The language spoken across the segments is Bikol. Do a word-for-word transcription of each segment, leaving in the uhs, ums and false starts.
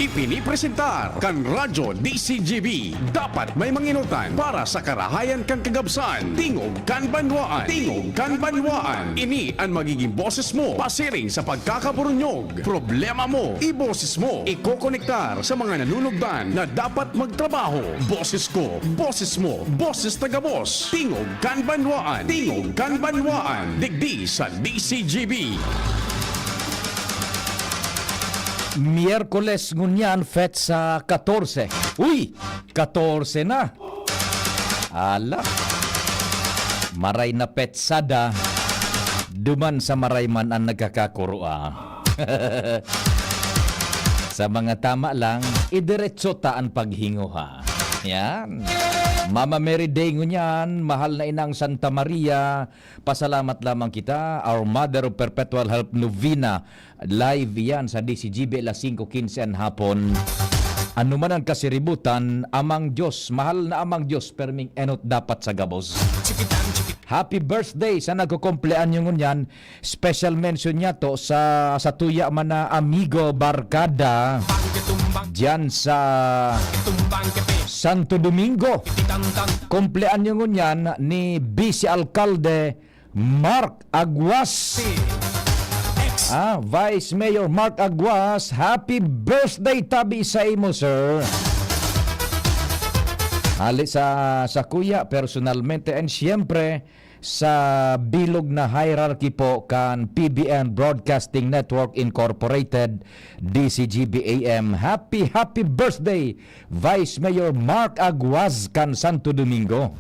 Ipinipresentar kan Radyo D C G B. Dapat may manginutan para sa karahayan kan kagabsan. Tingog kan banwaan. Tingog kan banwaan. Ini an magiging boses mo pasiring sa pagkakaburunyog. Problema mo, iboses mo. Ikokonektar sa mga nanunugdan na dapat magtrabaho. Boses ko, boses mo, boses taga-boss. Tingog kan banwaan. Tingog kan banwaan. Digdi sa D C G B. Miyerkules ngunyan, petsa katorse. Uy! Katorse na! Ala! Maray na petsada, duman sa maray man an nagkakakoroa. Sa mga tama lang, idiretso ta an paghingoha. Yan. Mama Mary Day ngunyan, mahal na inang Santa Maria, pasalamat lamang kita, Our Mother of Perpetual Help Novena, live yan sa D C G B alas singko quince an hapon. Ano man ang kasiributan, Amang Diyos, mahal na Amang Diyos, perming enot dapat sa gabos. Happy birthday sa nagkukumpleanyo ngunyan. Special mention niya to sa, sa tuya man na amigo, barkada, dyan sa Santo Domingo. Kumpleanyo ngunyan ni Vice Alcalde Mark Aguas. Ah, Vice Mayor Mark Aguas, happy birthday tabi sa imo, sir. Hali sa, sa kuya, personalmente, and siyempre, sa bilog na hierarchy po kan P B N Broadcasting Network Incorporated, D C G B A M. Happy, happy birthday, Vice Mayor Mark Aguas kan Santo Domingo.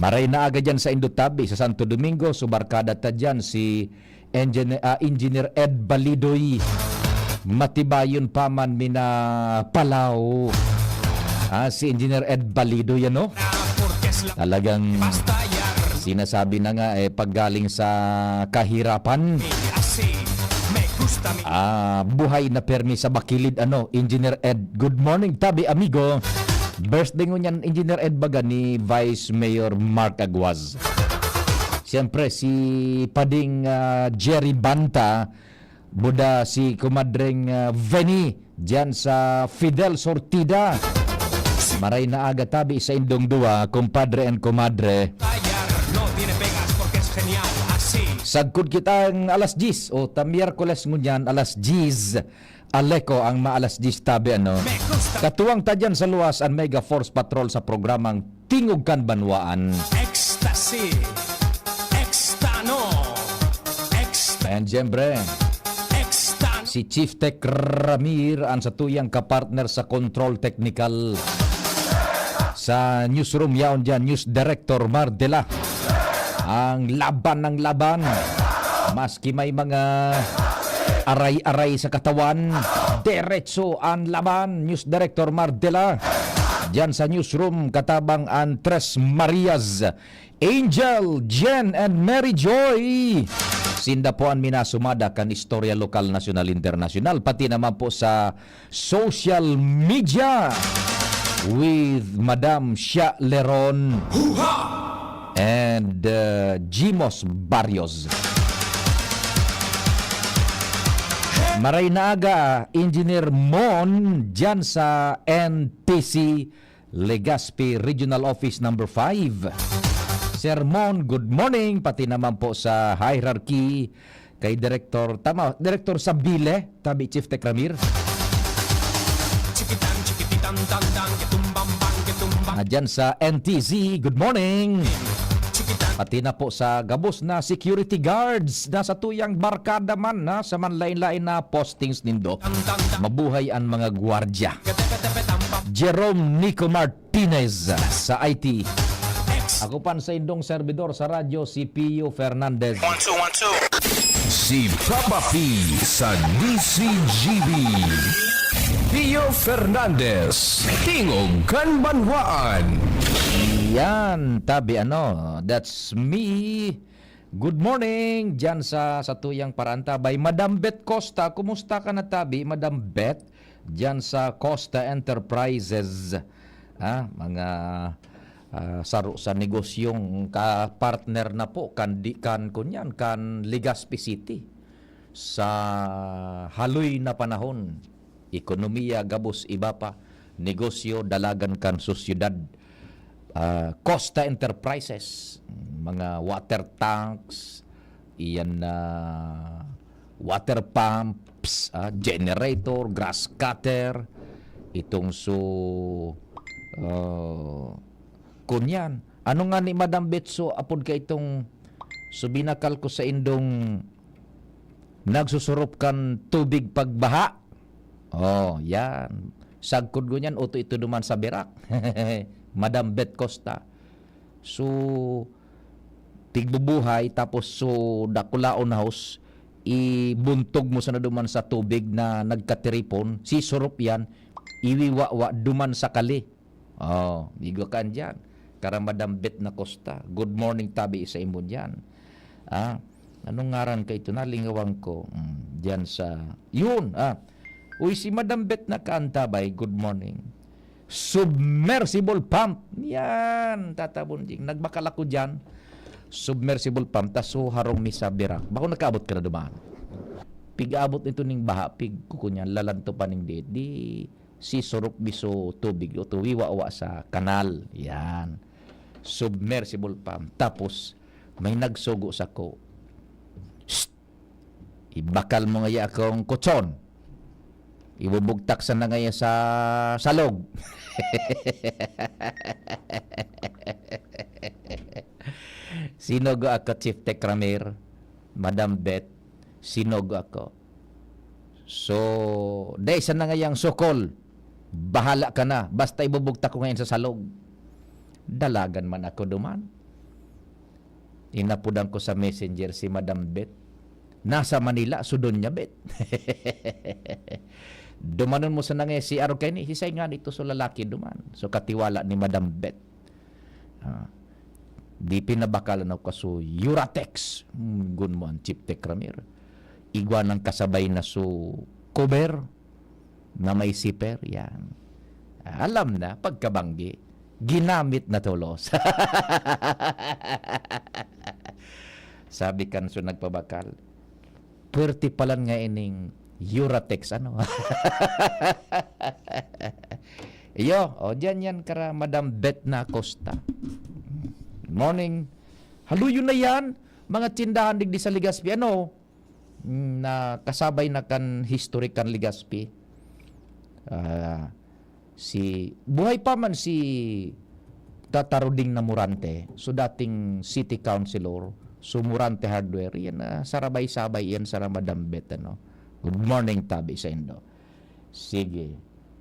Maray na aga dyan sa Indotabi, sa Santo Domingo, subarkada ta dyan si Engineer, ah, Engineer Ed Balidoy. Matibayon pa man mina palaw. Ah, si Engineer Ed Balidoy, ano? Talagang sinasabi na nga, eh, paggaling sa kahirapan, ah, buhay na permi sa bakilid, ano, Engineer Ed. Good morning, tabi, amigo. Birthday ngunyan, Engineer Ed, baga ni Vice Mayor Mark Aguas. Siyempre, si Pading, ah, Jerry Banta, buda si Kumadreng, ah, Veni, dyan sa Fidel Sortida. Maray na aga tabi sa indong duwa, kumpadre and kumadre. Sagkod kitang alas diyes, o ta Miyerkules ngunyan, alas diyes. Aleko ang maalas diyes tabi, ano? Katuwang ta dyan sa luwas, ang Mega Force Patrol sa programang Tingog kan Banwaan. Ecstasy. Extano. Exta- And siyempre, Extano. Si Chief Tech Ramir, ang satuyang kapartner sa Control Technical. Sa newsroom yaon dyan, News Director Mar Dela. Ang laban ng laban. Maski may mga aray-aray sa katawan, deretso ang laban. News Director Mar Dela. Diyan sa newsroom, katabang ang Tres Marias. Angel, Jen, and Mary Joy. Sinda po ang minasumada kan istorya lokal, nasyonal, internasyonal, pati naman po sa social media with Madam Shia Leron and, uh, Jimos Barrios. Maray na aga, Engineer Mon, dyan sa N T C Legazpi Regional Office number five. Sir Mon, good morning. Pati naman po sa hierarchy kay Director, tama, Director Sabile, tabi Chief Tech Ramir. Ah, dyan sa N T Z, good morning. Pati na po sa gabos na security guards na sa tuyang barkada man na sa manlain-lain na postings nindo. Mabuhay ang mga gwardya. Jerome Nico Martinez sa I T. Ako pan sa indong servidor sa radyo, si Pio Fernandez. One, two, one, two. Si Papa P sa D C G B. Pio Fernandez, Tingog kan Banwaan. Yan, tabi ano, that's me. Good morning, dyan sa, sa tuyang paraan, tabay. Madam Beth Costa, kumusta ka na, tabi, Madam Beth? Dyan sa Costa Enterprises, ah, mga, ah, saro sa negosyong kapartner na po kan di, kan, kunyan, kan Legazpi City sa haloy na panahon. ekonomiya, gabos iba pa, negosyo, dalagan kan sosyedad. Ah, Costa Enterprises, mga water tanks, iyan na water pumps, ah, generator, grass cutter, itong so, ah, kunyan. Ano nga ni Madam Betso, apod ka itong so binakal ko sa indong nagsusurop kan tubig pagbaha? Oh, yan. Sagkod ko niyan, uto ito duman sa Birak. Madam Bet Costa. So, tigbubuhay, tapos so, dakulaon na hos, ibuntog mo sana duman sa tubig na nagkatiripon, sisurop yan, iwiwawa duman sa kali. Oh, igwa kan diyan. Kara Madam Bet na Costa. Good morning, tabi sa imo diyan. Ah, anong ngaran ka ito? Nalingawan ko. Mm, diyan sa, yun, ah. Uy, si Madam Bet na Kaantabay, good morning. Submersible pump. Yan, Tata Bonjing. Nagbakal ako diyan. Submersible pump. Taso harong mi sa Birak. Bako nakaabot ka na duman. Pig-abot nito ning baha, pig kukunyan, lalanto pa ning diit. Di sisurok mi so tubig o tuwiwawa sa kanal. Yan. Submersible pump. Tapos, may nagsugo sako. Shh! Ibakal mo ngaya akong kutson. Ibubugtak sana ngaya sa salog. Sinugo ako, Chief Tekramir, Madam Bet, sinugo ako. So, dai sana ngayang sukol. Bahala ka na. Basta ibubugtak ko ngayon sa salog. Dalagan man ako duman. Inapodan ko sa messenger si Madam Bet. Nasa Manila, so Doña Bet. Dumanon mo sana ngaya si Aro Kenny, hisay nga nito so lalaki duman. So katiwala ni Madam Bet. Ah, di pinabakalan ako kaso Uratex. Hmm, gun mo ang Chief Tekramir. Igwa ng kasabay na so cover na may zipper, yan. Alam na, pagkabanggi, ginamit na tolos. Sabi kan so nagpabakal, "Puwerte palan nga ining Uratex, ano?" Iyo, o, diyan yan kara Madam Betna Costa. Morning. Haluyon na yan, mga tindahan digdi sa Legazpi. Ano? Mm, na kasabay na kan history kan Legazpi. Ah, si, buhay pa man si Tata Ruding na Morante, so dating city councilor, so Morante Hardware, yan, ah, sarabay-sabay yan sa Madam Bet, ano. Good morning, tabi sa indo. Sige,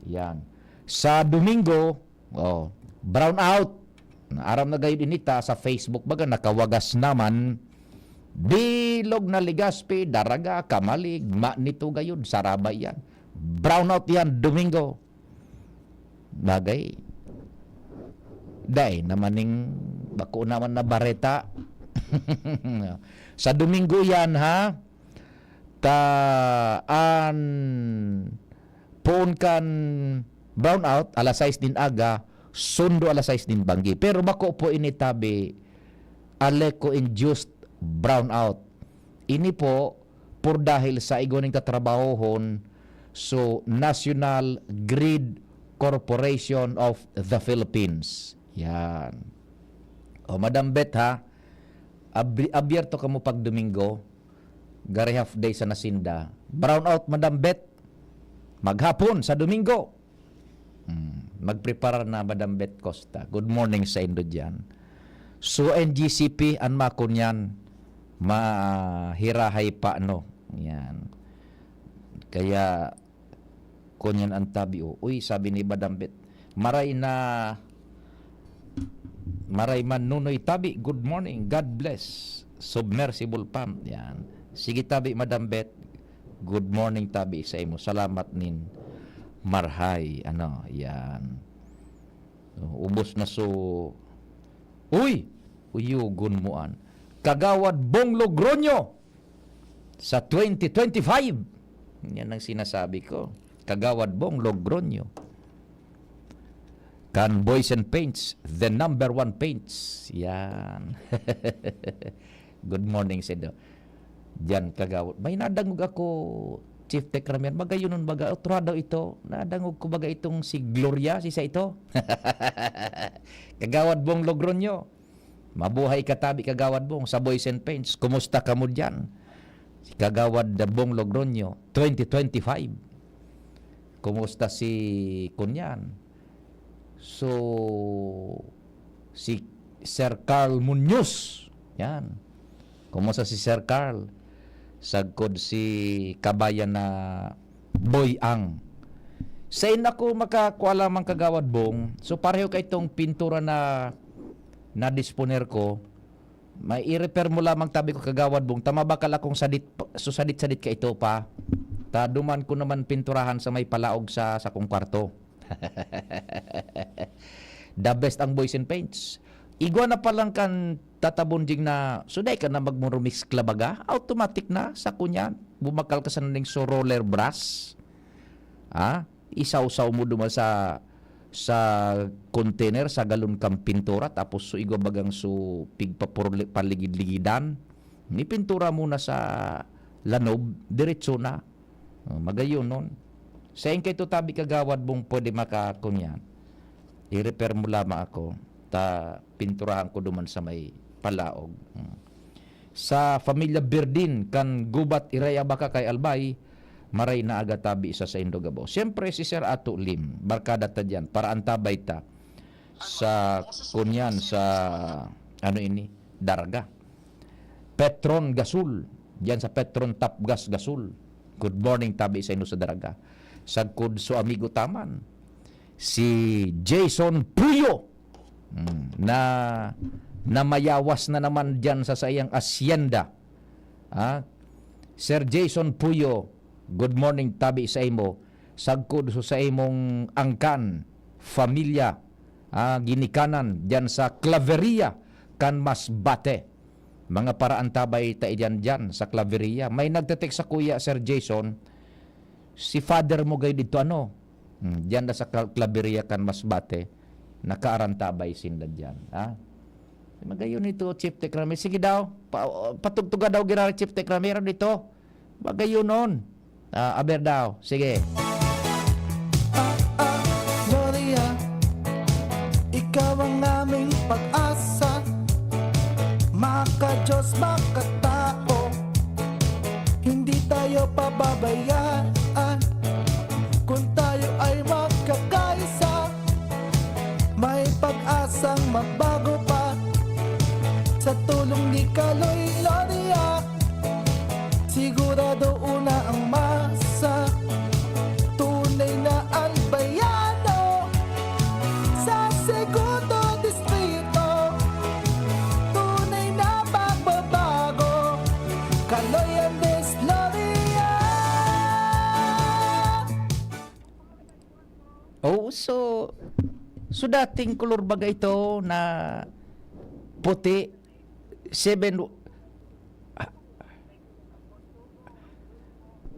yan. Sa Domingo, oh, brown out. Aram na gayud inita sa Facebook, baga nakawagas naman. Bilog na Legazpi, Daraga, Camalig, ma nito gayud, sarabay yan. Brown out yan, Domingo. Bagay. Dai naman ning bako naman na bareta. Sa Domingo yan, ha? Ta an poon kan brownout, alas sais nin aga, sundo alas sais nin banggi. Pero bako po ini tabi, Aleco-induced brownout. Ini po, por dahil sa igwa ning tatrabahohon, so, National Grid Corporation of the Philippines. Yan. O, Madam Bet, ha? Abri-, abierto kamo pag Domingo, gari half day sa nasinda. Brownout, Madam Bet. Maghapon sa Domingo. Hmm. Magprepara na, Madam Bet Costa. Good morning sa indo diyan. So, N G C P, an makunyan, mahirahay pa, no? Yan. Kaya, kunyan an tabi, oh. Uy, sabi ni Madam Bet, maray na, maray man Nunoy tabi, good morning, God bless. Submersible pump, yan. Sige tabi, Madam Bet, good morning tabi sa imo. Salamat nin marhay, ano, yan. Ubos na so, uy, uyugon mo an. Kagawad Bong Logroño, sa twenty twenty-five. Yan ang sinasabi ko. Kagawad Bong Logroño. Kan Boys and Paints, the number one paints. Yan. Good morning, Sedo. Diyan, Kagawad. May nadangog ako, Chief Tech Ramian, baga yun nun baga, otra daw ito. Nadangog ko baga itong si Gloria, si sa ito. Kagawad Bong Logroño. Mabuhay ka tabi, Kagawad Bong, sa Boys and Paints. Kumusta ka mo dyan? Si Kagawad Bong Logroño, twenty twenty-five. Kumusta si Kunyan? So, si Sir Carl Muñoz. Yan. Kumusta si Sir Carl? Sagkod si kabayan na Boy Ang. Sain ako makakua lamang, Kagawad Bong. So, pareho kay itong pintura na nadisponer ko. May i-repair mo lamang, tabi ko, Kagawad Bong. Tama bakal akong sadit, so sadit-sadit ka ito pa. Ta duman ko naman pinturahan sa may palaog sa, sa kong kwarto. The best ang Boys and Paints. Igwa na pa lang kan tatabon jing na, so dai ka na magmurumix klabaga, automatic na sa kunyan. Bumakal ka sa naning so roller brush. Ha? Isawsaw mo duman sa, sa container, sa galon kang pintura, tapos so igwa bagang so pigpapurli-, paligid-ligidan. Ni pintura mo na sa lanob, diretso na. Oh, magayon nun. Sain kay to tabi, Kagawad Bong, pwede makakunyan? I-repair mo lamang ako. Ta pinturahan ko duman sa may palaog. Hmm. Sa Familia Berdin, kan Gubat, Iraya, Baka kay Albay, maray na aga tabi sa saindo gabo. Siyempre, si Sir Ato Lim, barkada ta diyan, para antabay ta sa kunyan sa, ano ini, Daraga. Petron Gasol, diyan sa Petron Top Gas Gasol. Good morning, tabi sa inyo sa Daraga. Sagkod so amigo taman, si Jason Puyo, hmm, na, na mayawas na naman diyan sa saiyang asyenda. Ah, Sir Jason Puyo, good morning, tabi sa imo. Sagkod so sa imong angkan, familia, ah, ginikanan, diyan sa Claveria, kan Masbate. Mga paraantabay ta iyan diyan sa Claveria. May nagte-text sa kuya, Sir Jason, si father mo gay dito, ano? Hmm, diyan na sa Cla-, Claveria kan Masbate, nakaarantabay sinda diyan, ha? Magayon ito, Chief Tech Rami. Sige daw, pa-, patugtuga daw, gira, Chief Tech Rami, meron dito. Magayon on. Ah, aber daw. Sige. Ah, ah, Gloria, ikaw ang aming pag-asa. Maka-Diyos, makatao, hindi tayo pababayaan. Kung tayo ay magkakaisa, may pag-asang magbago pa. Sa tulong ni Kaloy Gloria, sigurado una ang masa. Tunay na albayano sa Segundo Distrito. Tunay na pagbabago, Kaloy Andres Gloria. Oh, so, so dating kolor baga ito na puti, seven, ah,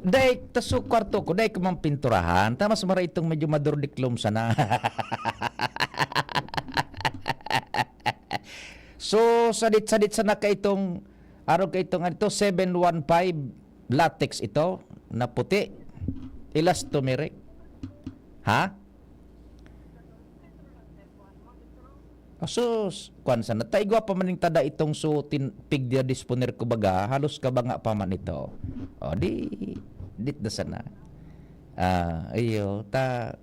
dai ta sa kwarto ko, dai ko man pinturahan. Ta mas maray itong medyo madurdiklom sana. So, sadit-sadit sana ka itong, arog ka itong, ano ito, seven one five latex ito, na puti. Elastomeric. Ha? Asus, kwan sana. Ta igwa pa man ning tada itong so tin-, pigdya disponer ko baga, halos kabanga pa man ito. O, di, dit na sana. Ah, iyo, ta,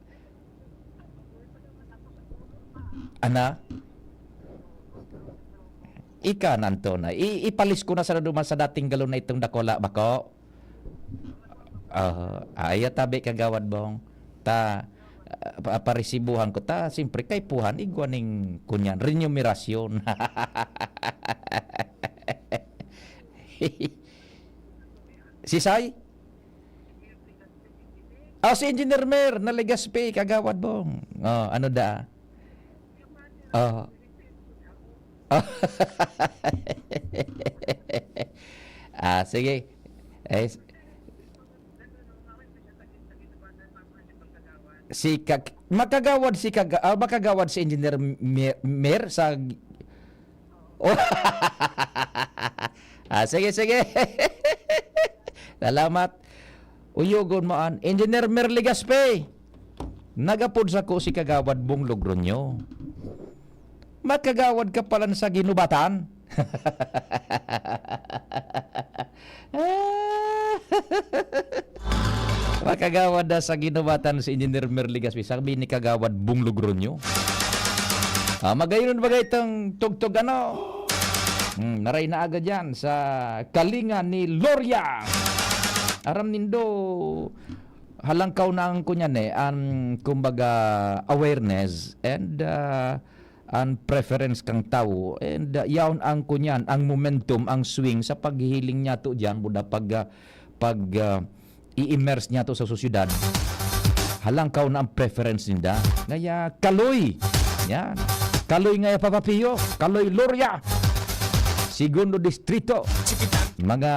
ana? Ika nanto na. I-, ipalis ko na sana duman sa dating galon na itong dakula, bako? Ah, ay, tabi, Kagawad Bong. Ta, ah, pa-, parisibuhan ko. Ta, siyempre, kaipuhan, igwa ning kunyan, renumerasyon. Si Sai? Ah, si Engineer Mer, na Legazpi, Kagawad Bong. Oh, ano da? Oh. Ah, sige. Eh, s-, si Kag-, makagawad si Kaga-, ah, makagawad si Engineer Mer, Mer sa, oh. Ah, sige, sige. Salamat. Uyogon mo an Engineer Merly Gaspe. Nagapod sako si Kagawad Bong Logronyo. Makagawad ka palan sa ginubatan. Makagawad na sa ginubatan si Engineer Merly Gaspi. Sabi ni Kagawad Bong Logronyo. Ah, magayon ba itong tugtog ano? Hmm, naray na agad yan sa kalinga ni Loria. Aram nindo, halangkaw na ang kunyan eh, ang kumbaga awareness and ah, ang preference kang tawo, and, ah, yaon ang kunyan, ang momentum, ang swing sa paghihiling niya to diyan, buda pag, ah, pag, ah, i-immerse niya to sa sosyedad. Halangkaw na ang preference ninda. Ngaya, Kaloy. Yan. Kaloy ngaya, Papa Pio. Kaloy Loria. Segundo Distrito. Mga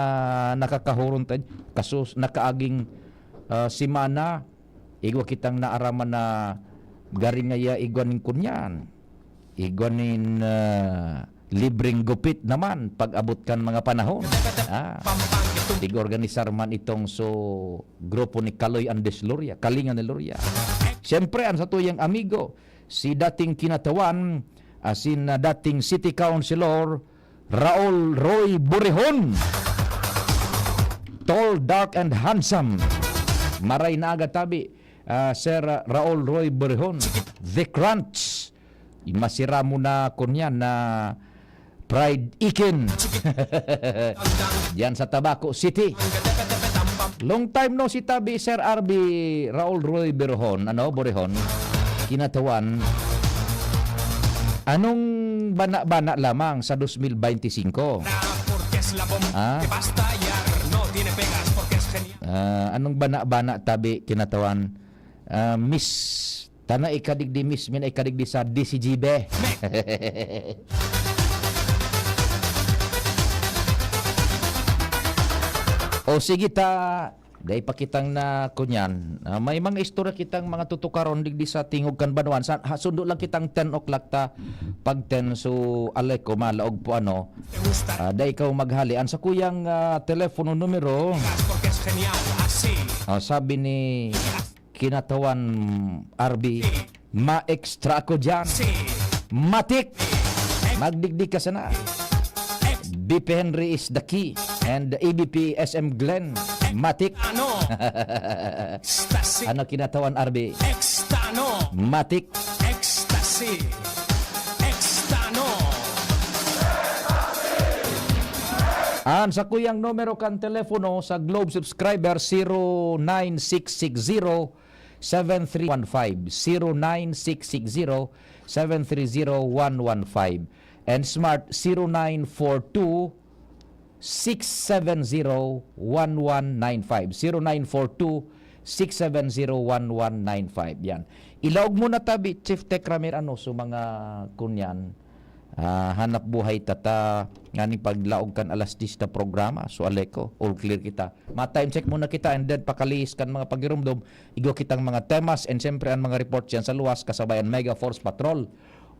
nakakahuron tayo. Kasus, nakaaging, ah, semana, igwa kitang naaraman na gari ngaya igwa nin kunyan. Igwa nin, ah, libreng gupit naman pag-abot kan mga panahon. Ah, tig-organisar man itong so grupo ni Kaloy Andes Loria, Kalinga ni Loria. Siyempre, ang satuyang amigo, si dating kinatawan, asin na dating city councilor, Raul Roy Borehon. Tall, dark, and handsome. Maray na aga tabi, ah, Sir Raul Roy Borehon. The Crunch. Masira mo na kunyan na Pride Ikin. Diyan sa Tabaco City. Long time no si tabi, Sir R B, Raul Roy Borehon, ano, Borehon, kinatawan. Anong bana-bana lamang sa dos mil beinti singko? Ah? Ah, anong bana-bana tabi, kinatawan? Ah, Miss Tana ikadigdi, Miss, min ikadigdi sa D C G B. O sige ta, dai pa kitang na kunyan. Ah, may mga istorya kitang mga tutukaron digdi sa tingog kan banwaan. Sa, ha, sundo lang kitang ten o'clock ta. Pag ten, so, alay ko, malaog po ano. Ah, dai ikaw maghali. Ang sakuyang, ah, telepono numero. Ah, sabi ni Kinatawan, R B, ma-extra ako dyan. Matik! Magdigdi ka sana. B P Henry is the key. And A B P S M Glenn. Matik! Ano? Stasi. Ano, Kinatawan, R B? Extano. Matik! Ecstasy. Extano. An sakuyang numero kan telepono sa Globe subscriber, zero nine six six zero, seven three one five, zero nine six six zero, seven three zero, one one five. And Smart, zero nine four two, six seven zero, one one nine five. Zero nine four two, six seven zero, one one nine five. Yan. Ilaog mo na tabi, Chief Tech Ramir, ano, so mga kunyan, ah, hanap buhay tata, nganing paglaog kan alas diyes na programa. So, aleko, all clear kita. Ma-time check muna kita and then pakalihis kan mga pagirumdom, igwa kitang mga temas and siyempre ang mga report yan sa luwas, kasabay an Mega Force Patrol.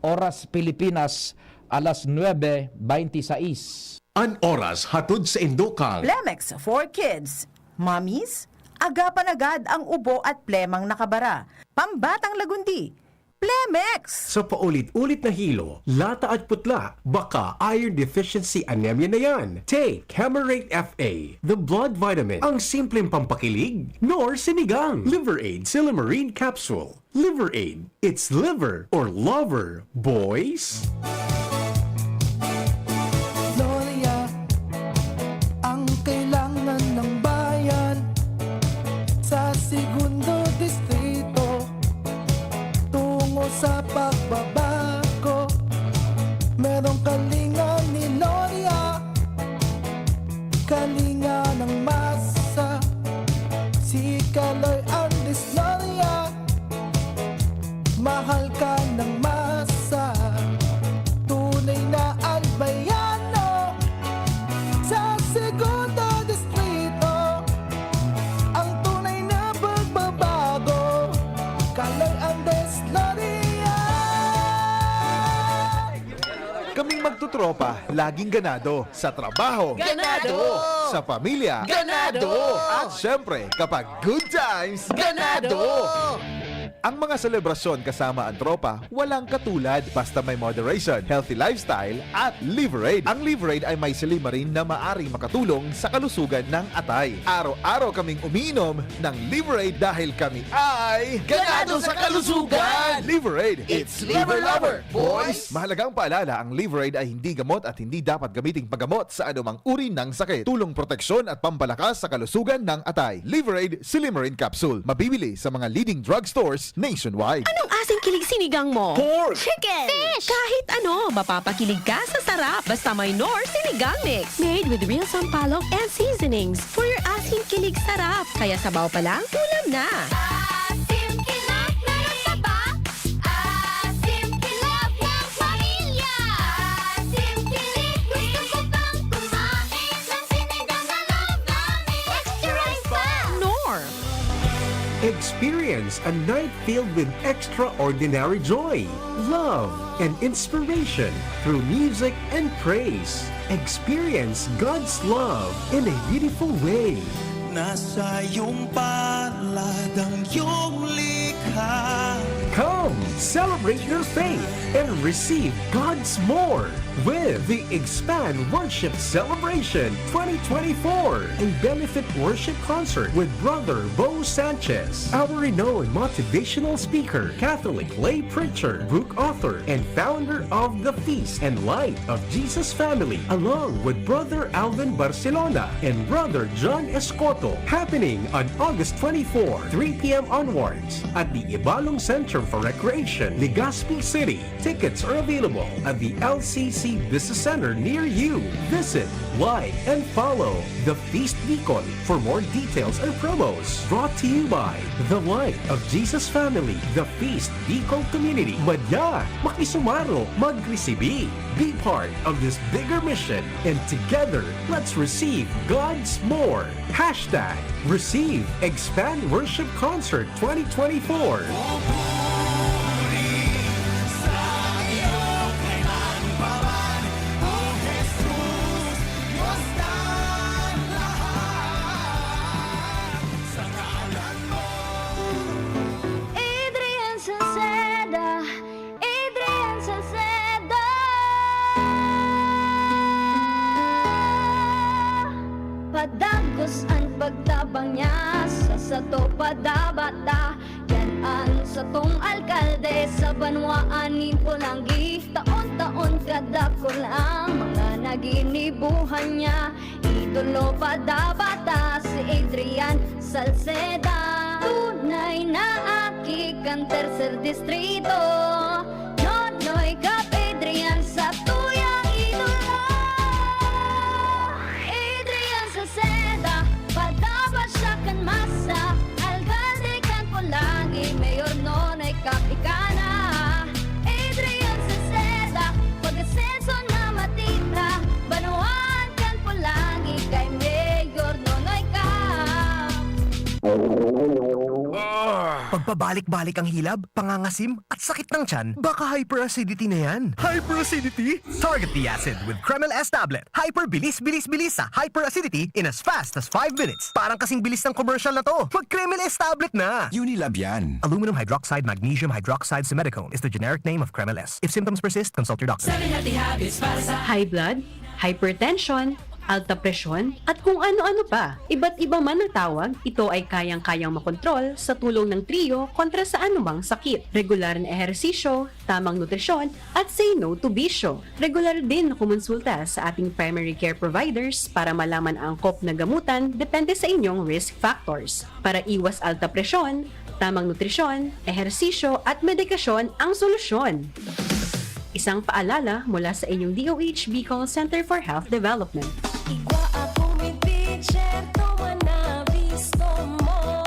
Oras Pilipinas, alas nuebe beinti sais. An oras hatod sa indo kang Plemex for Kids. Mommies, agapan agad ang ubo at plemang nakabara. Pambatang lagundi, Plemex! Sa paulit-ulit na hilo, lata at putla, baka iron deficiency anemia na yan. Take Camerate F A, the blood vitamin. Ang simpleng pampakilig, nor sinigang. Liver Aid Silymarin Capsule. Liver Aid. It's liver or lover, boys. Gloria, ang kailangan ng bayan sa Segundo Distrito. Tungo sa pagbabago, merong kalinga ni Gloria, kalinga ng masa, si Kaloy Andres Gloria. Mahal ka ng masa, tunay na Albaiano. Sa Segundo Distrito, ang tunay na pagbabago, Kaloy Andres Gloria. Tropa, laging ganado. Sa trabaho. Ganado! Sa pamilya. Ganado! At syempre, kapag good times. Ganado! Ang mga selebrasyon kasama ang tropa, walang katulad. Basta may moderation, healthy lifestyle, at Liver Aid. Ang Liver Aid ay may silymarin na maaring makatulong sa kalusugan ng atay. Araw-araw kaming umiinom ng Liver Aid dahil kami ay Ganado sa kalusugan! Liver Aid, it's Liver Lover, boys! Mahalagang paalala, ang Liver Aid ay hindi gamot at hindi dapat gamiting paggamot sa anumang uri ng sakit. Tulong proteksyon at pampalakas sa kalusugan ng atay. Liver Aid Silymarin Capsule. Mabibili sa mga leading drugstores nationwide. Anong asin kilig sinigang mo? Pork! Chicken! Fish! Kahit ano, mapapakilig ka sa sarap. Basta may Knorr Sinigang Mix. Made with real sampalok and seasonings. For your asin kilig sarap. Kaya sabaw pa lang, ulam na. Asim kilog na saba. Asim kilog ng pamilya. Asim kilog, gusto ko pang kumain ng sinigang na love namin. Extra rice pa! Knorr! Experience a night filled with extraordinary joy, love, and inspiration through music and praise. Experience God's love in a beautiful way. Nasa iyong palad ang iyong likha. Come, celebrate your faith and receive God's more with the Expand Worship Celebration twenty twenty-four, a benefit worship concert with Brother Bo Sanchez, our renowned motivational speaker, Catholic lay preacher, book author, and founder of the Feast and Light of Jesus Family, along with Brother Alvin Barcelona and Brother John Escoto, happening on August twenty-four, three p m onwards, at the Ibalong Center for Recreation, Legazpi City. Tickets are available at the L C C Business Center near you. Visit, like, and follow The Feast Bicol for more details and promos. Brought to you by The Light of Jesus Family, The Feast Bicol Community. Madya, makisumaro, magresibi. Be part of this bigger mission, and together, let's receive God's more. Hashtag Receive Expand Worship Concert twenty twenty-four. Pupuri sa iyo kailan pa man, O Jesus, Diyos ng lahat, sa ngalan mo. Adrian Salceda, Adrian Salceda. Padagos an pagtabang niya sa sato, padabata. Yan an satong alkalde sa banwaan nin Polangui. Taon-taon kadakul ang mga naginibuhan niya. Idolo padabata si Adrian Salceda. Tunay na aki kan Tercer Distrito. Nonoy Cap Adrian, satuyang idolo. Adrian Salceda, padabata siya kan masa. Alkalde kan Polangui, Mayor Nonoy Cap ika na. Adrian Salceda, pag-asenso na matita, banwaan kan Polangui kay Mayor Nonoy Cap. Pagpabalik-balik ang hilab, pangangasim, at sakit ng tiyan, baka hyperacidity na yan. Hyperacidity? Target the acid with Kremel S tablet. Hyper bilis, bilis, bilis sa hyperacidity in as fast as five minutes. Parang kasing bilis ng commercial na to. Mag Kremel S tablet na! Unilab yan. Aluminum hydroxide magnesium hydroxide simethicone is the generic name of Kremel S. If symptoms persist, consult your doctor. Seven healthy habits para sa high blood, hypertension, alta presyon, at kung ano-ano pa. Iba't iba man ang tawag, ito ay kayang-kayang makontrol sa tulong ng Trio kontra sa anumang sakit. Regular na ehersisyo, tamang nutrisyon, at say no to bisyo. Regular din na kumonsulta sa ating primary care providers para malaman ang angkop na gamutan depende sa inyong risk factors. Para iwas alta presyon, tamang nutrisyon, ehersisyo, at medikasyon ang solusyon. Isang paalala mula sa inyong D O H Bicol Center for Health Development. Igwa ako midbid, syerto man na bisto mo.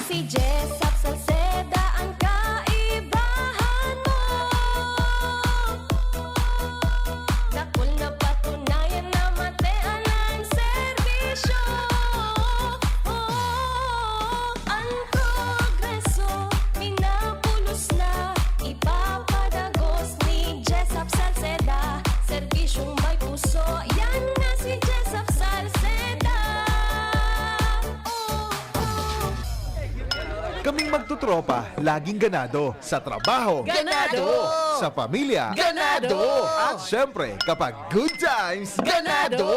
Si Jessop Salceda ang kaibahan mo. Dakul na patunayan na matean ang serbisyo. Oh, ang progreso, minapulos na, ipapadagos ni Kaming magtutropa, laging ganado. Sa trabaho. Ganado! Sa pamilya. Ganado! At syempre, kapag good times. Ganado!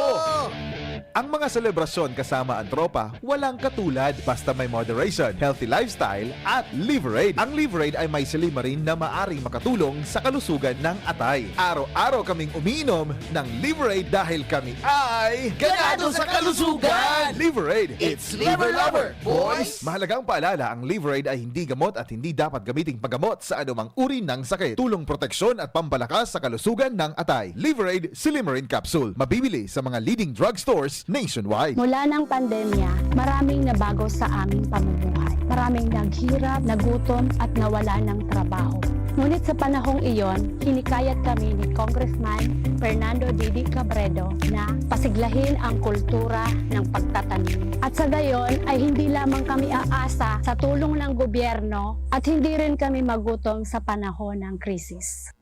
Ang mga selebrasyon kasama ang tropa, walang katulad. Basta may moderation, healthy lifestyle, at Liverade. Ang Liverade ay may silymarin na maaring makatulong sa kalusugan ng atay. Araw-araw kaming umiinom ng Liverade dahil kami ay Ganado sa kalusugan! Liverade, it's Liver Lover, boys! Mahalagang paalala, ang Liverade ay hindi gamot at hindi dapat gamiting paggamot sa anumang uri ng sakit. Tulong proteksyon at pampalakas sa kalusugan ng atay. Liverade Silymarin Capsule. Mabibili sa mga leading drugstores nationwide. Mula ng pandemya, maraming nabago sa aming pamumuhay. Maraming naghirap, nagutom, at nawala ng trabaho. Ngunit sa panahong iyon, hinikayat kami ni Congressman Fernando Didi Cabredo na pasiglahin ang kultura ng pagtatanim. At sa gayon ay hindi lamang kami aasa sa tulong ng gobyerno at hindi rin kami magutom sa panahon ng krisis.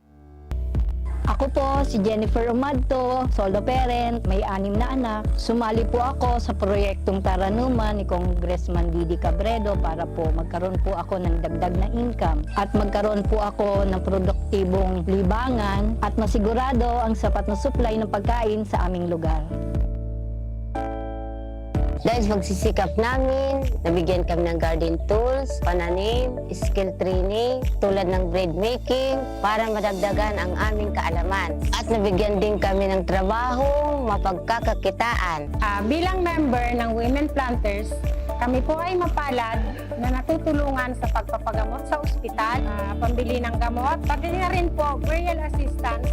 Ako po si Jennifer Umadto, solo parent, may anim na anak. Sumali po ako sa proyektong Taranuman ni Congressman Didi Cabredo para po magkaroon po ako ng dagdag na income at magkaroon po ako ng produktibong libangan at masigurado ang sapat na supply ng pagkain sa aming lugar. Dahil sa pagsisikap namin, nabigyan kami ng garden tools, pananim, skill training, tulad ng bread making, para madagdagan ang aming kaalaman. At nabigyan din kami ng trabaho, mapagkakakitaan. Ah, bilang member ng Women Planters, kami po ay mapalad na natutulungan sa pagpapagamot sa ospital, ah, pambili ng gamot, pati na rin po burial assistance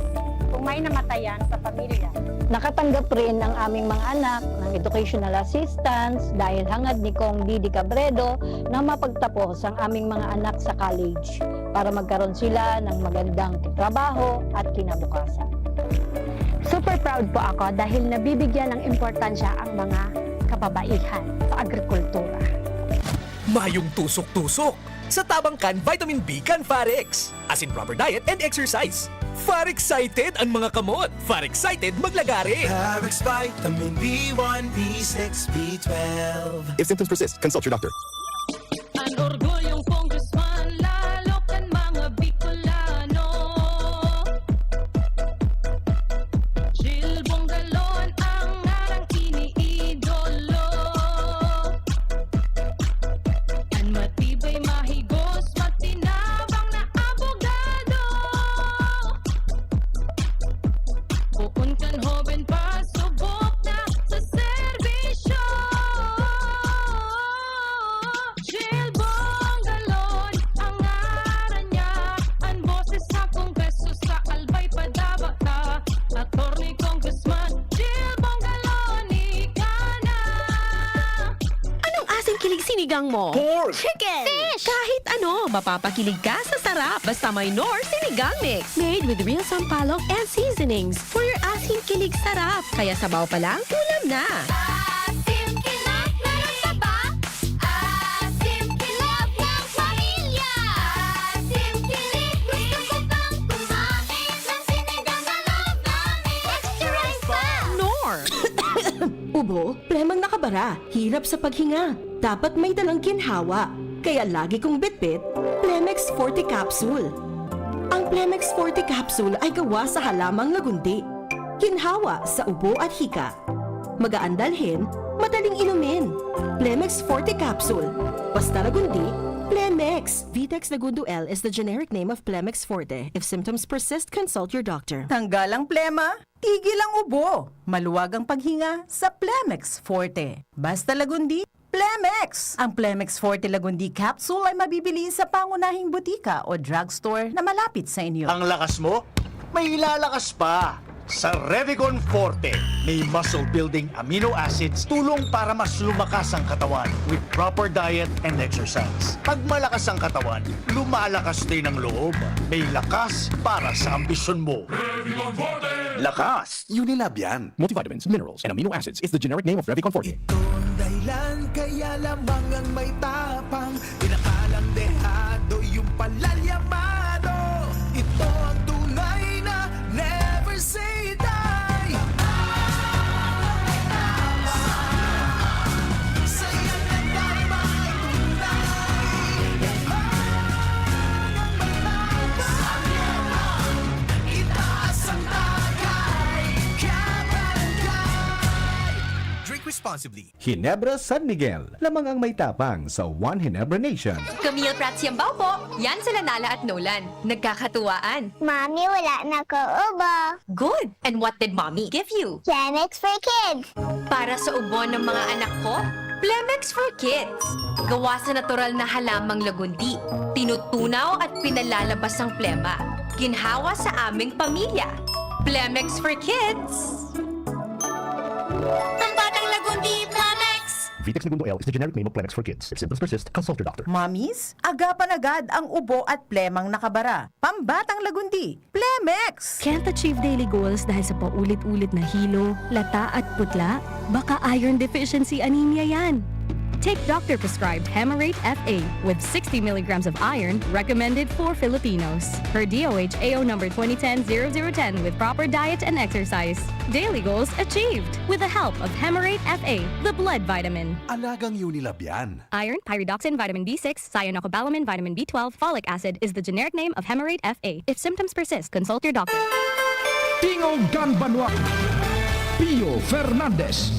kung may namatayan sa pamilya. Nakatanggap rin ang aming mga anak ng educational assistance dahil hangad ni Cong Didi Cabredo na mapagtapos ang aming mga anak sa college para magkaroon sila ng magandang trabaho at kinabukasan. Super proud po ako dahil nabibigyan ng importansya ang mga kababaihan sa agrikultura. Mayong tusok-tusok! Sa tabang kan vitamin B kan Farex. As in proper diet and exercise. Far excited an mga kamot. Far excited maglagare. Farex Vitamin B one, B six, B twelve. If symptoms persist, consult your doctor. An orgulyong congressman, lalo kan mga Bicolano. Jill Bongalon ang ngarang iniidolo. An matibay, mahigos, matinabang na abogado. Poon kan hoben pa, subok na sa serbisyo. Jill Bongalon ang ngaran niya. An boses sa Kongreso, sa Albay padaba ta. Attorney Congressman Jill Bongalon, ika na. Anong asing kilig sinigang mo? Pork! Chicken! Fish! Kahit ano, mapapakilig ka sa sarap. Basta may Knorr Sinigang Mix. Made with real sampalok and seasonings. For your asing kilig sarap. Kaya sabaw pa lang, ulam na. Asim kilig, meron ka ba? Asim kilig ng pamilya. Asim kilig, gusto ko pang kumain ng sinigang na love namin. Extra rice pa! Knorr! Ubo, plemang nakabara, hirap sa paghinga. Dapat may dalang ginhawa. Kaya lagi kong bitbit, Plemex Forte Capsule. Ang Plemex Forte Capsule ay gawa sa halamang lagundi. Ginhawa sa ubo at hika. Magaan dalhin, madaling inumin. Plemex Forte Capsule. Basta lagundi, Plemex. Vitex Lagundo L is the generic name of Plemex Forte. If symptoms persist, consult your doctor. Tanggal ang plema, tigil ang ubo. Maluwag ang paghinga sa Plemex Forte. Basta lagundi, Plemex! Ang Plemex Forte Lagundi Capsule ay mabibili sa pangunahing butika o drugstore na malapit sa inyo. Ang lakas mo, may ilalakas pa! Sa Revicon Forte, may muscle-building amino acids, tulong para mas lumakas ang katawan with proper diet and exercise. Pag malakas ang katawan, lumalakas din ang loob. May lakas para sa ambisyon mo. Revicon Forte! Lakas! Unilab yan. Multivitamins, minerals, and amino acids is the generic name of Revicon Forte. Ito ang dahilan kaya lamang ang may tapang, pinakalang dehado yung palalyamado. Ito ang tunay na never say die. Saya na tayo magtunay. responsibly. Ginebra San Miguel, lamang ang may tapang sa One Ginebra Nation. Camille Prats Yambao po. Yan sila Nala at Nolan. Nagkakatuwaan. Mami, wala na akong ubo. Good. And what did Mommy give you? Chemex for Kids. Para sa ubo ng mga anak ko, Plemex for Kids. Gawa sa natural na halamang lagundi. Tinutunaw at pinalalabas ang plema. Ginhawa sa aming pamilya. Plemex for Kids. Pambatang Lagundi, Plemex! Vitex Negundo L is the generic name of Plemex for Kids. If symptoms persist, consult your doctor. Mommies, agapan agad ang ubo at plemang nakabara. Pambatang Lagundi, Plemex! Can't achieve daily goals dahil sa paulit-ulit na hilo, lata at putla? Baka iron deficiency anemia yan. Take doctor-prescribed Hemarate F A with sixty milligrams of iron, recommended for Filipinos. Per D O H A O number twenty ten zero zero ten, with proper diet and exercise. Daily goals achieved with the help of Hemarate F A, the blood vitamin. Alagang Unilab yan. Iron, pyridoxine, vitamin B six, cyanocobalamin, vitamin B twelve, folic acid is the generic name of Hemarate F A. If symptoms persist, consult your doctor. Tingog kan Banwa, Pio Fernandez.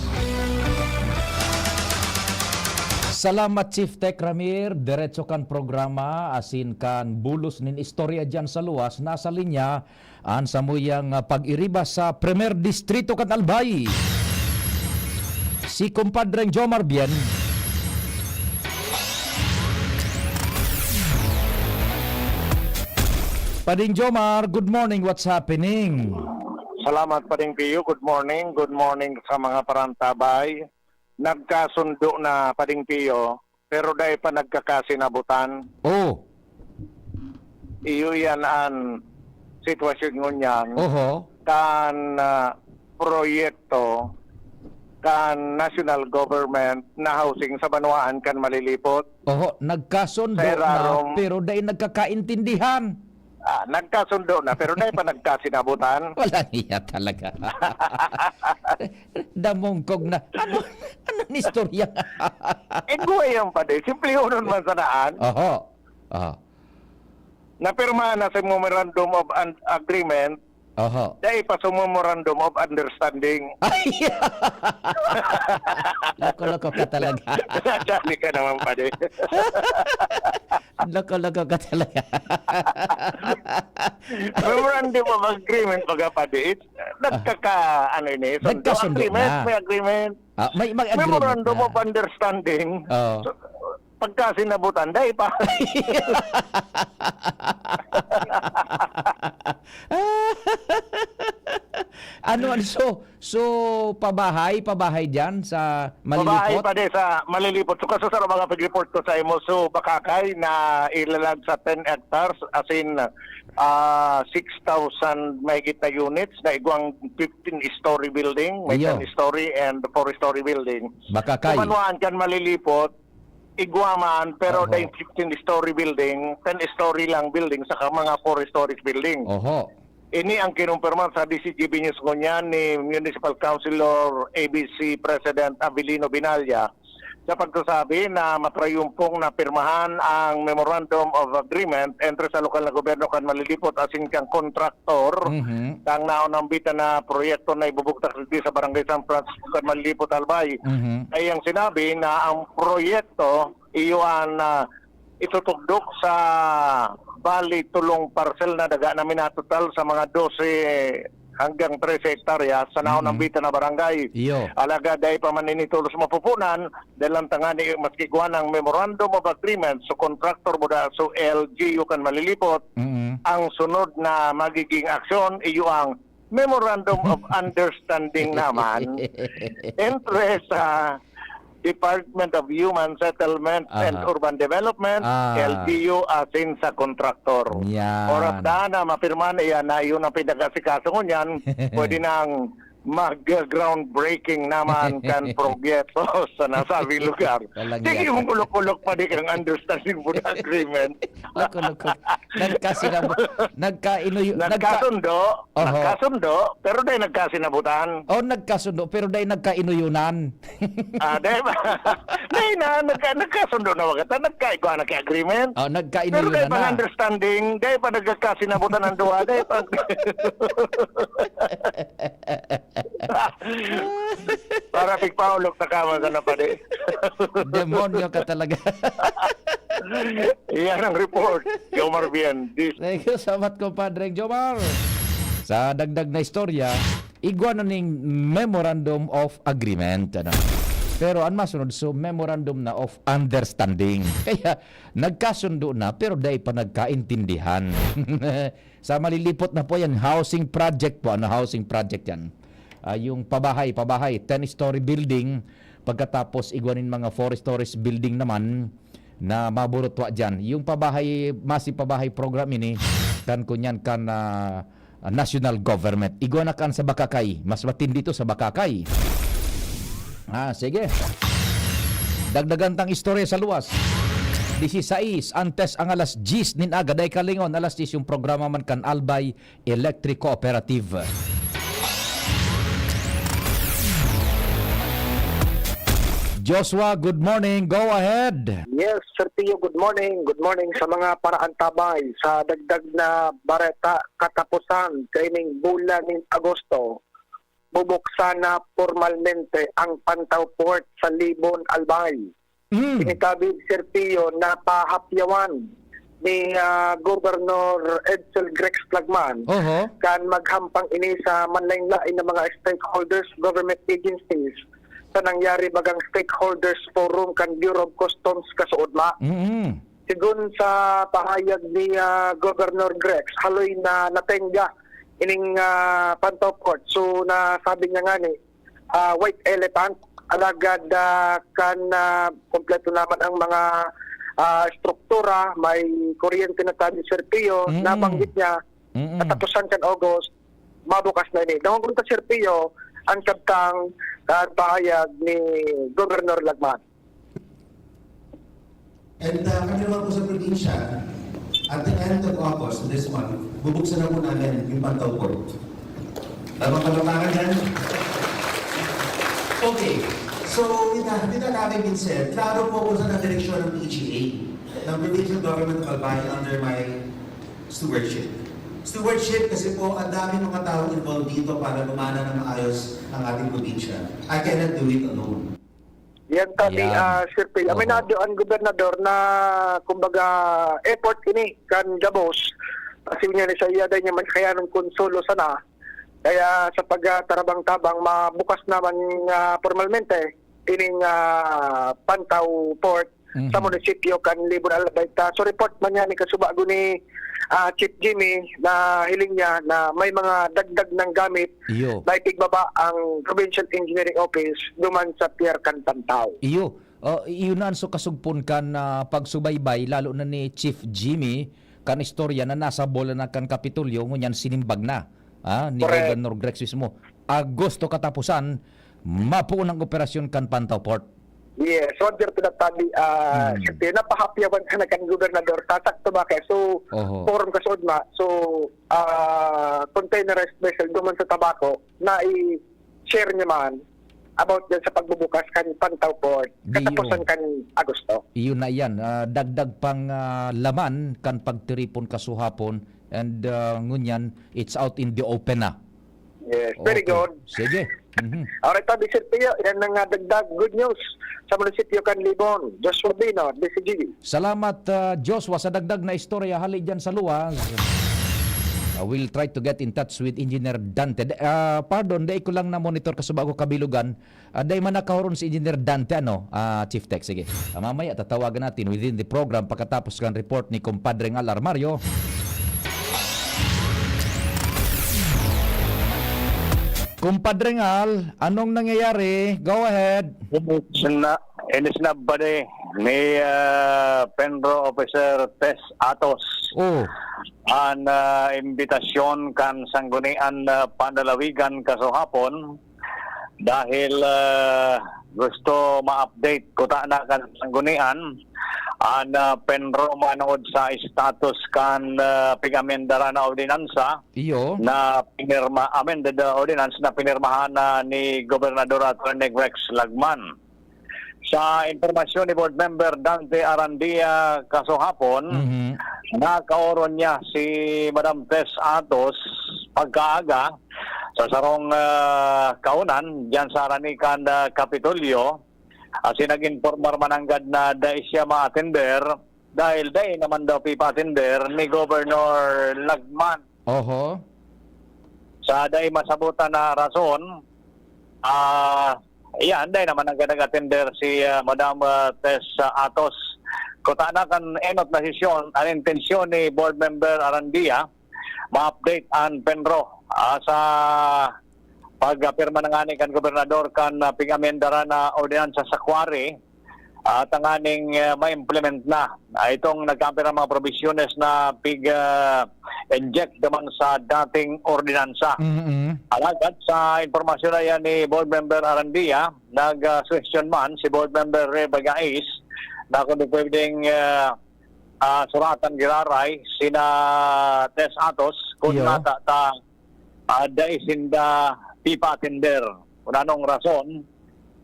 Salamat, Chief Tech Ramir. Diretso kan programa, asin kan bulos nin istorya diyan sa luwas, nasa linya an samuyang, ah, pag-iriba sa Primer Distrito kan Albay, si Kumpadreng Jomar Bien. Pading Jomar, good morning. What's happening? Salamat, Pading Pio. Good morning. Good morning sa mga parantabay. Nagkasundo na, Pading Pio, pero dai pa nagkakasinabutan. Oh. Iyo yan an sitwasyon ngunyan. Oho. Kan, ah, proyekto kan national government na housing sa banwaan kan Malilipot. Oho, nagkasundo Sa na, Irarom. pero dai nagkakaintindihan. Ah, nagkasundo na, pero dai pa nagkasinabutan. Walang hiya talaga. Damungkog na. Ano, anong istorya? Eh, buhay ang padi. Simplihonon man sanaan. Oho. Oho. Napirmahan na sa Memorandum of Un-, Agreement, Oho. dai pa sa Memorandum of Understanding. Ay! Loko-loko ka talaga. Dali ka naman, padi. Loko-loko ka talaga. Memorandum of Agreement, baga, padi. It's, nagkaka-, ano ini, sundo. Nagkasundo Agreement, na. may agreement. Ah, may, may agreement Memorandum na. of Understanding. Oo. So, pagkasinabutan, dai pa. Ano, ano, so, so, pabahay, pabahay diyan sa Malilipot? Pabahay pa di sa Malilipot. So, kaso sa mga pag-report ko sa imo, so, Bakakay na ilalag sa ten hectares, as in, ah, six thousand mahigit na units na igwang fifteen-story building, may Iyo. ten-story and four-story building. Bakakay. Kumanwaan kan Malilipot, igwa man, pero Oho. dai fifteen-story building, ten-story lang building, saka mga four-stories building. Oho. Ini ang kinumpirma sa D Z G B News ngunyan ni Municipal Councilor A B C President Avelino Binalya sa pagsasabi na matrayumpong napirmahan ang Memorandum of Agreement entre sa lokal na gobyerno kan Malilipot asin kan kontraktor Mhm. kan naunambitan na proyekto na ibubugtak digdi sa Barangay San Francisco kan Malilipot, Albay. Mhm. Ay ang sinabi na ang proyekto iyo an, ah, itutugdok sa bali tolong parsel na daga na minatotal sa mga dose hanggang trese hektarya sa Mm-mm. naunambitan na barangay. Iyo. Alagad dai pa man ini tolos mapupunan, dahil lang tangani maski igwa nang Memorandum of Agreement sa kontraktor buda sa L G U kan Malilipot, Mm-mm. ang sunod na magiging aksyon, iyo ang Memorandum of Understanding naman entre sa Department of Human Settlement and Aha. Urban Development, Ah. L G U, asin sa kontraktor. Yan. Oras na na mapirma na iyan na iyon ang pinag-asikaso ngunyan, pwede nang mag-groundbreaking naman kan proyekto sa nasabing lugar. Walang Sige, yata. mong ulok-ulok pa di kang understanding for the agreement. Loko-loko. Nagkasinabu-, nagkainuyo-, nagka- Nagkasundo, Oho. nagkasundo, pero dai nagkasinabutan. Oh, nagkasundo, pero dai nagkainuyunan. Ah, dai ba? Dai na, nagka-, nagkasundo na wagat, nagkaigwa na kay agreement. Oh, Pero nagkainuyunan dai pa na. understanding, dai pa nagkasinabutan ang duwa, dai pa. Para pigpaulok na ka, mga kanapadi. Demonyo ka talaga. Iyan ang report, Jomar Vian. This Thank you so much, compadre Jomar. Sa dagdag na istorya, igwa na ning Memorandum of Agreement, ano? Pero ang masunod, so Memorandum na of Understanding. Kaya nagkasundo na, pero dai pa nagkaintindihan. Sa malilipot na po yan, housing project po. Ano, housing project yan? Ah, yung pabahay, pabahay, ten-story building, pagkatapos igwa nin mga four stories building naman na maburutwa dyan. Yung pabahay, masi pabahay program ini, kan kunyan kan ah, national government. Igwa na kan sa Bakakay. Mas matindi to sa Bakakay. Ah, sige. Dagdagan tang istorya sa luwas. Disisais, antes ang alas diyes nin aga, dai kalingon, alas diyes yung programa man kan Albay Electric Cooperative. Joshua, good morning. Go ahead. Yes, Sir Pio, good morning. Good morning sa mga paraantabay. Sa dagdag na bareta, katapusan kaining bulan nin Agosto, bubuksan na pormalmente ang Pantaw Port sa Libon, Albay. Mm. Ini tabi, Sir Pio, na pahapyawan ni ah, Governor Edsel Grex Lagman Oho. Kan maghampang ini sa manlain-lain na mga stakeholders, government agencies, sa nangyari bagang stakeholders forum kan Bureau of Customs kasuodma. Mm. Sigon sa pahayag ni ah, Governor Grex, haloy na natenga ining ah, Pantaw Port. So nasabi niya ngani, ah, white elephant, alagad ah, kan ah, kompleto naman ang mga ah, struktura, may kuryente na tabi, Sir Pio, Mm. nabanggit niya, Mm. katapusan kan August, mabukas na ini. Dangog ta, Sir Pio, ang kabtang kan pahayag ni Governor Lagman. And uh, kami naman po sa probinsya, at the end of August, this month, bubuksan na po namin yung Pantaw Port. Tamang palakpakan dyan. Okay. So, with that, with that having been said, klaro po kung saan ang direksyon ng P G A, ng Provincial Government of Albay under my stewardship. Stewardship kasi po, ang daming mga taong involved dito para gumana ng maayos ang ating probinsya. I cannot do it alone. Yan tabi, Yan. ah, Sir Phil. Oho. Aminado ang gobernador na, kumbaga, effort ini kan gabos. Kasi niya ni sa iya, dahil niya man kaya nung konsulo sana. Kaya sa pagtarabang-tabang, mabukas naman nga pormalmente ining ah, Pantaw Port Mhm. sa munisipyo kan Libon, Albay. Ta, so report man niya ni kasubago ni ah, Chief Jimmy na hiling niya na may mga dagdag ng gamit Iyo. na ipigbaba ang Provincial Engineering Office duman sa Pier kan Pantaw. Iyo. Oh, iyo na an so kasugpon kan ah, pagsubaybay, lalo na ni Chief Jimmy, kan istorya na nasa bola na kan Kapitolyo, ngunyan sinimbag na ah, ni Correct. Governor Grex mismo. Agosto katapusan, mapuon ang operasyon kan Pantaw Port. Yes, Roger, pinagtabi, ah, Hmm. siyempre, napahapyawan ka na kan gobernador, tatak to ba kaya? So, Oho. forum ka sa Udma, so, ah, containerized vessel, duman sa Tabaco, na i-share niya man about dyan sa pagbubukas kan Pantaw Port, Di katapusan yun. kan Agosto. Iyon na yan. Ah, dagdag pang ah, laman kan pagtiripon kasuhapon and ah, ngunyan, it's out in the open na. Yes, very Okay. good. Sige. Mhm. Alright, tabi, Sir Pio, yan ang ah, dagdag good news sa munisipyo kan Libon. Joshua Bino, D C G B. Salamat, ah, Joshua, sa dagdag na istorya hali dyan sa luwas. I will try to get in touch with Engineer Dante. D- ah, pardon, dai ko lang na-monitor kasubago kabilugan. Ah, dai man nakahuron si Engineer Dante, ano, ah, Chief Tech. Sige. Ah, mamaya tatawagan natin within the program pagkatapos kan report ni Compadre Ngal Armario. Compadre Ngal, anong nangyayari? Go ahead. Inis na, inis na ba ni, ni, ah, Penro Officer Tess Atos Oh. an ah, imbitasyon kan Sanggunian na Panlalawigan kasuhapon dahil ah, gusto ma-update kuta na kan Sanggunian an ah, Penro manongod sa status kan ah, pig-amendara na ordinansa Iyo. na pinirma, amended ah, ordinance na pinirmahan na ni Gobernador Attorney Rex Lagman. Sa impormasyon ni Board Member Dante Arandia kasuhapon, Mhm. nakaoron niya si Madam Tess Atos pagkaaga Sa sarong, ah, kaunan, diyan sa Ranican, ah, Kapitolyo, asin nag-impormar mananggad na dai siya maatender dahil dai naman daw pipaatender ni Governor Lagman. Oho. Sa dai masabutan na rason, ah, iyan, dai naman nag-, nag-atender si, ah, Madam, ah, Tess, ah, Atos. Kutana kan enot na sesyon, ang intensyon ni Board Member Arandia, ma-update an PENRO, ah, sa pag-apirma na ngani kan gobernador kan, ah, pig-amendaran na ordinansa sa quarry, ah, tanganing, ah, ma-implement na, ah, itong nagkaampir ang mga probisyones na pig, ah, inject naman sa dating ordinansa. Mm-mm. Alagad sa impormasyon na yan ni Board Member Arandia, nag, ah, suhestyon man si Board Member Rey Bagais na kung pwedeng, ah, ah, suratan giraray sina Tess Atos kung Iyo. nata ta, ah, dai sinda pipa-atender. Kung anong rason,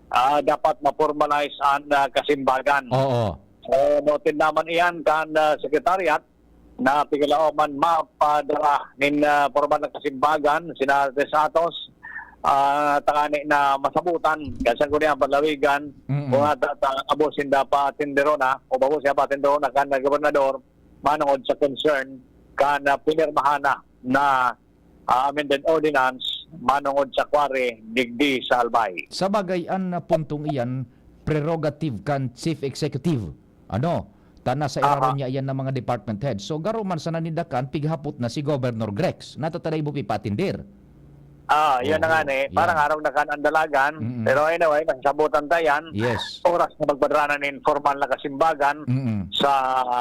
ah, dapat ma-formalize an, ah, kasimbagan. Oo. So, noted naman iyan kan, ah, secretariat na pigalaom man mapadara nin, ah, formal na kasimbagan sina Tess Atos, ah, tangani na masabutan kan Sangguniang Panlawigan Mm. kung ata ta, abo sinda patinderona o babo siya patinderona kan gobernador manongod sa concern kan, ah, pinirmahan na, na, ah, amended ordinance manongod sa quarry digdi sa Albay. Sa bagay, an, ah, puntong iyan, prerogative kan Chief Executive. Ano? Ta nasa Aha. iraro niya iyan ng mga department head. So, garo man sana ninda kan, pighapot na si Governor Grex. Nata ta dai bo pipaatender. Ah, yun na nga Oho, ni. Parang yan. arog na kan ang dalagan. Mm-mm. Pero anyway, masasabutan ta yan. Yes. Oras na magpadrana nin formal na kasimbagan Mm-mm. sa,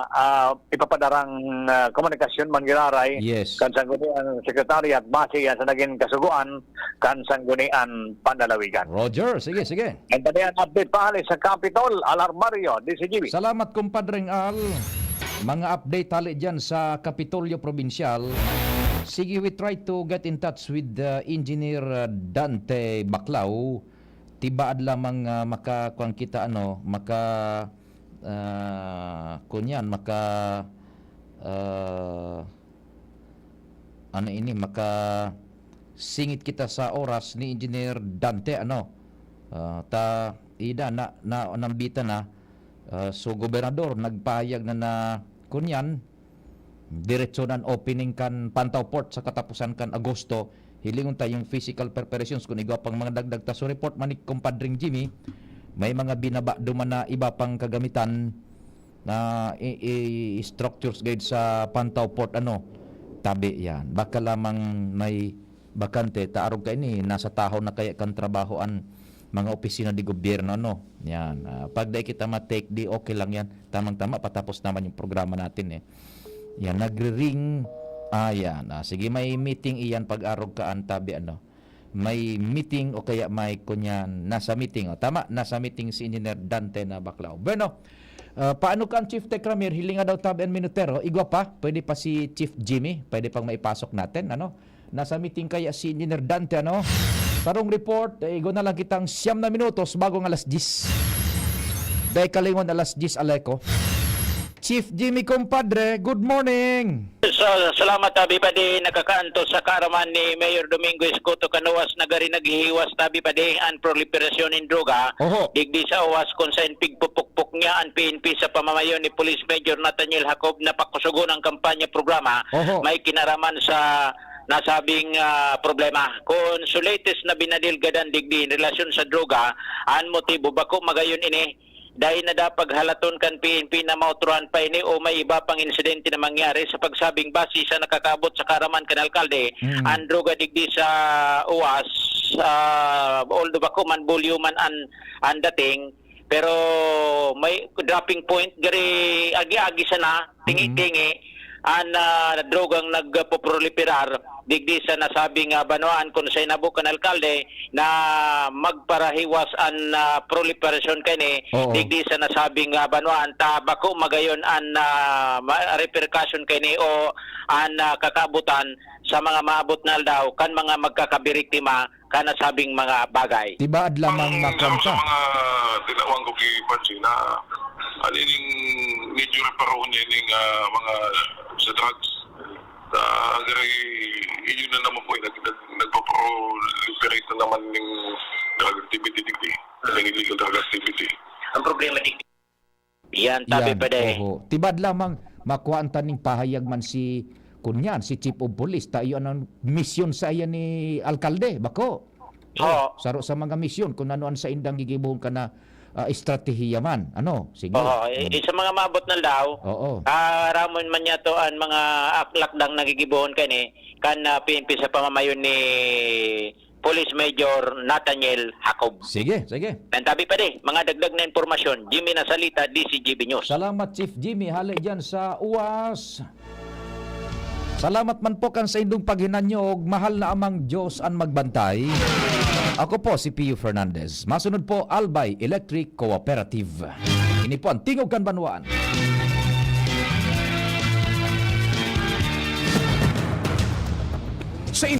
ah, ipapadarang, ah, komunikasyon man giraray Yes. kan Sangguniang Sekretarya at base yan sa naging kasugoan kan Sangguniang Panlalawigan. Roger, sige, sige. Ang taniyan update pa hali sa Capitol, Alarmario, D C G B. Salamat, Compadreng Al. Mga update hali dyan sa Kapitolyo Probinsyal. Sige, we try to get in touch with, uh, Engineer, uh, Dante Baclao. Tibaad lamang, uh, makakuan kita, ano, maka, uh, kunyan, maka, uh, ano ini, makasingit kita sa oras ni Engineer Dante, ano? Ah, ta, ida, na, na, nambitan na. Ah, so, Gobernador, nagpahayag na na, kunyan, diretso na an opening kan Pantaw Port sa katapusan kan Agosto. Hilingon ta yung physical preparations, kung igwa pang mga dagdag ta. So, report man ni Compadring Jimmy, may mga binaba duman na iba pang kagamitan na i-, i-, structures guide sa Pantaw Port, ano, tabi yan. Baka lamang may bakante, ta arog kaini, nasa tahaw na kaya kan trabaho an mga opisina de gobyerno, ano? Yan. Ah, pag dai kita ma-take, di okay lang yan. Tamang-tama, patapos naman yung programa natin, eh. Yan, nagre-ring. Ah, yan. Ah, sige, may meeting iyan pag arog kaan, tabi, ano? May meeting o kaya may kunyan, nasa meeting. O, tama, nasa meeting si Engineer Dante na Baclao. Bueno, ah, paano ka ang Chief Tech Ramir? Hilinga daw tabi ang minutero. Igwa pa, pwede pa si Chief Jimmy, pwede pang maipasok natin, ano? Nasa meeting kaya si Engineer Dante, ano? Sarong report, eh, igwa na lang kitang siyam na minutos bago ang alas diyes. Dai kalingon alas diyes, Aleco. Chief Jimmy, compadre, good morning. Sa, salamat, Tabi Padi. Nakakaantos sa kaaraman ni Mayor Domingo Escoto Canoas na gari naghihiwas, Tabi Padi, an proliferasyon nin droga. Oho. Digdi sa Oas, kung sain pigpupukpok niya an P N P sa pamamayo ni Police Major Nathaniel Jacob na pakusugon ang kampanya programa, Oho. may kinaraman sa nasabing, ah, problema. Kung sa latest na binadilgadan digdi in relasyon sa droga, an motibo bako magayon ini, dai na dapat halaton kan P N P na maotrohan pa ini o may iba pang insidente na mangyari sa pagsabing base sa nakakaabot sa kaaraman kan alkalde, Mm. ang droga digdi sa Oas, ah, although bako man volume man an, an dating, pero may dropping point, gari agi-agi sana, tingi-tingi, Mm. an, ah, drogang nagpoproliferar digdi sa nasabing, ah, banwaan, kun sa inabo kan alkalde na magparahiwas an, ah, proliferasyon kaini Oo. digdi sa nasabing, ah, banwaan, ta bako magayon an, ah, ma-, repercussion kaini o an, ah, kakabutan sa mga maabot na aldaw kan mga magkakabiriktima kan nasabing mga bagay. Tibaad lamang Ang makuan sa ka. mga tinawag ko kay Pansin na, ano ining medyo reparo niya ining, ah, mga sa drugs. Sa gari, yun na naman po, eh, nag-, nag-, nagpapro-, Pero ito naman yung drug activity digdi. Yung illegal drug activity. Ang problema di Yan, tabi Yan, pa day. Oho. Tibad lamang, makuhaan ta ning pahayag man si, kunyan, si Chief of Police. Ta iyo anong misyon sa iya ni Alkalde, bako? Oo. Saro sa mga misyon, kung ano ang saindang gigibuhon ka na ah, estratehiya man. Ano? Sige. Oo, i- sa mga maabot na daw, Oo. ah, ramon man niya to ang mga ak- lakdang nagigibuhon kani kan ah, P N P sa pamamayon ni Police Major Nathaniel Jacob. Sige, sige. Ang tabi pa di, mga dagdag na impormasyon, Jimmy Nasalita, D C G B News. Salamat, Chief Jimmy. Hali dyan sa uwas. Salamat man po kan sa indong paghinanyog. Mahal na Amang Diyos an magbantay. Ako po si Pio Fernandez. Masunod po, Albay Electric Cooperative. Ini po ang Tingog kan Banwaan.